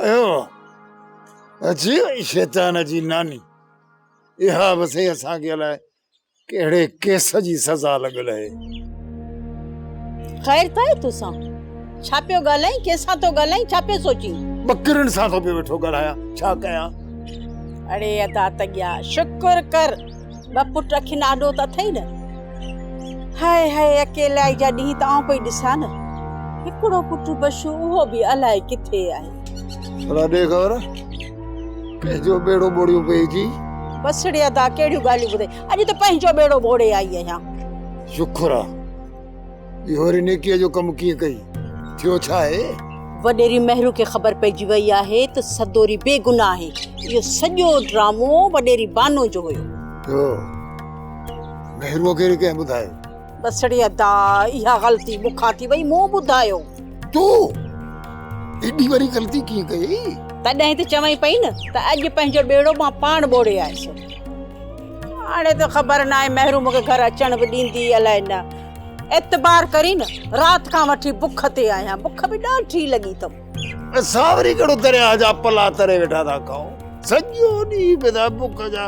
ايو اچي وئي شيطان جي ناني. اها به سهي اسان کي الائي ڪهڙي ڪيس جي سزا لڳل اهي. خير ته آهي توسان؟ ڇا پيو ڳالهائين؟ ڪنهن سان ٿو ڳالهائين؟ ڇا پيو سوچين؟ ٻڪرين سان ٿو پيو ويٺو ڳالهايان، ڇا ڪيان؟ اڙي ادا تڳيا، شڪر ڪر ٻه پٽ اکين آڏو ته اٿئي نه. هاء هاء اڪيلائي جا ڏينهن ته آئون پئي ڏسان نه. هڪڙو پٽ بشو اهو به الائي ڪٿي آهي. ڀلا ڏي خبر ڪنهن جو ٻيڙو ٻوڙيون پئي جي. بس ڙي ادا ڪهڙيون ڳالهيون ٻڌائين اڄ ته پنهنجو ٻيڙو ٻوڙي آئي آهيان. شڪر آ اهو وري نيڪيء جو ڪم ڪيئن ڪئي ٿيو ڇا آهي؟ وڏيري مهرو کي خبر پئجي وئي آهي ته سدوري بي گناهه آهي. اهو سڄو ڊرامو وڏيري بانو جو هيو. ٿيو مهروء کي وري ڪنهن ٻڌايو؟ بس ڙي ادا اها غلطي مون کان ٿي وئي مون ٻڌايو. تو ايڏي وڏي غلطي ڪيئن ڪئي؟ تڏهن ته چوين پئي نه ته اڄ پنهنجو ٻيڙو مان پاڻ ٻوڙي آيس. هاڻي ته خبر ناهي مهرو مون کي گهر اچڻ به ڏيندي الائي نه. اعتبار ڪرين رات کان وٺي بک تي آهيان، بک به ڏاڍي لڳي اٿم. اسان وري ڪهڙو درياهه جا پلا تري ويٺا ٿا کائون. سڄو ڏينهن پيا ٿا بک جا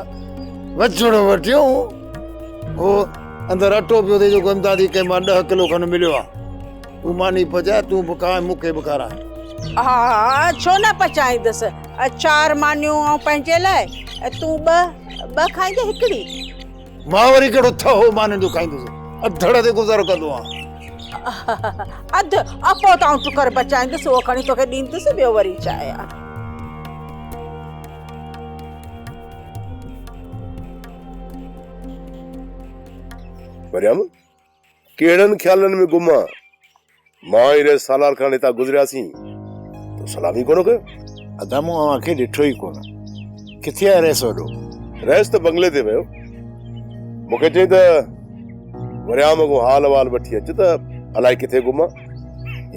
وڇڙ وٺيون. هو اندر اٽو پيو ٿئي جيڪو امدادي ڪنهن مان ڏهه ڪلو کن مليو آهي. تون ماني پچاء، تون به کاء ۽ مون کي به کاراء. ها، ڇو نه پچائيندس. چار مانيون آئون پنهنجي لاء ۽ تون ٻه، ٻه کائيندين هڪڙي. مان وري ڪهڙو ٿهو مانين جو کائيندس. اڌڙ تي گذر ڪندو آهيان. اڌ اپو ته آئون ٽڪر بچائيندس، اهو کڻي توکي ڏيندس، ٻيو وري ڇا آهي. مريم، ڪهڙن خيالن ۾ گم آن؟ مان ۽ رئيس سالار خان هتان گذرياسين، تو سلام ئي ڪونه ڪيو. ادا مون اوهان کي ڏٺو ئي ڪونه. ڪٿي آهي رئيس وڏو؟ رئيس ته بنگلي تي ويو. مون کي چيائين ته وريام کان حال احوال وٺي اچ ته الائي ڪٿي گم آ.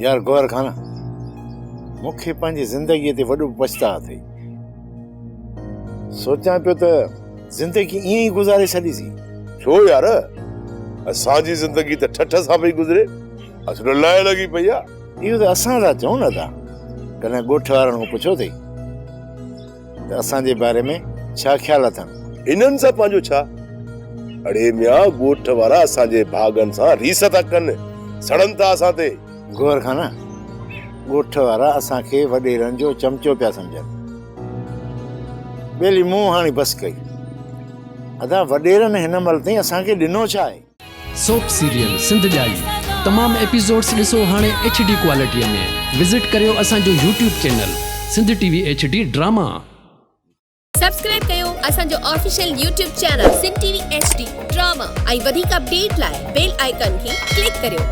يار گوهر خان، مون کي پنهنجي زندگيء تي وڏو پڇتاء اٿئي. سوچان پيو ته زندگي ائين ئي گذاري ڇڏيسين. ڇو يار، اسان جي زندگي ته ٺٺ سان پئي گذري، اصل لئه لڳي پئي آ. اهو ته اسان ٿا چئون نه ادا، ڪڏهن ڳوٺ وارن کان پڇيو اٿئي ته اسان جي باري ۾ ڇا خيال اٿن؟ انهن سان پنهنجو ڇا؟ اڙي ميان ڳوٺ وارا اسان جي ڀاڳن سان ريس ٿا ڪن، سڙن ٿا اسان تي. گوهر خان، ڳوٺ وارا اسان کي وڏيرن جو چمچو پيا سمجهن. ٻيلي مون هاڻي بس ڪئي. ادا وڏيرن هن مهل تائين اسان کي ڏنو ڇا آهي؟ سوپ سيريل سنڌ ڄائي تمام ايپيسوڊس ڏسو هاڻي ايڇ ڊي ڪوالٽي ۾ وزٽ ڪريو اسان جو YouTube channel Sindh T V H D drama. Subscribe ڪيو اسان جو official YouTube channel Sindh T V H D drama ۽ وڌيڪ اپڊيٽ لاء بيل آئيڪان کي ڪلڪ ڪريو.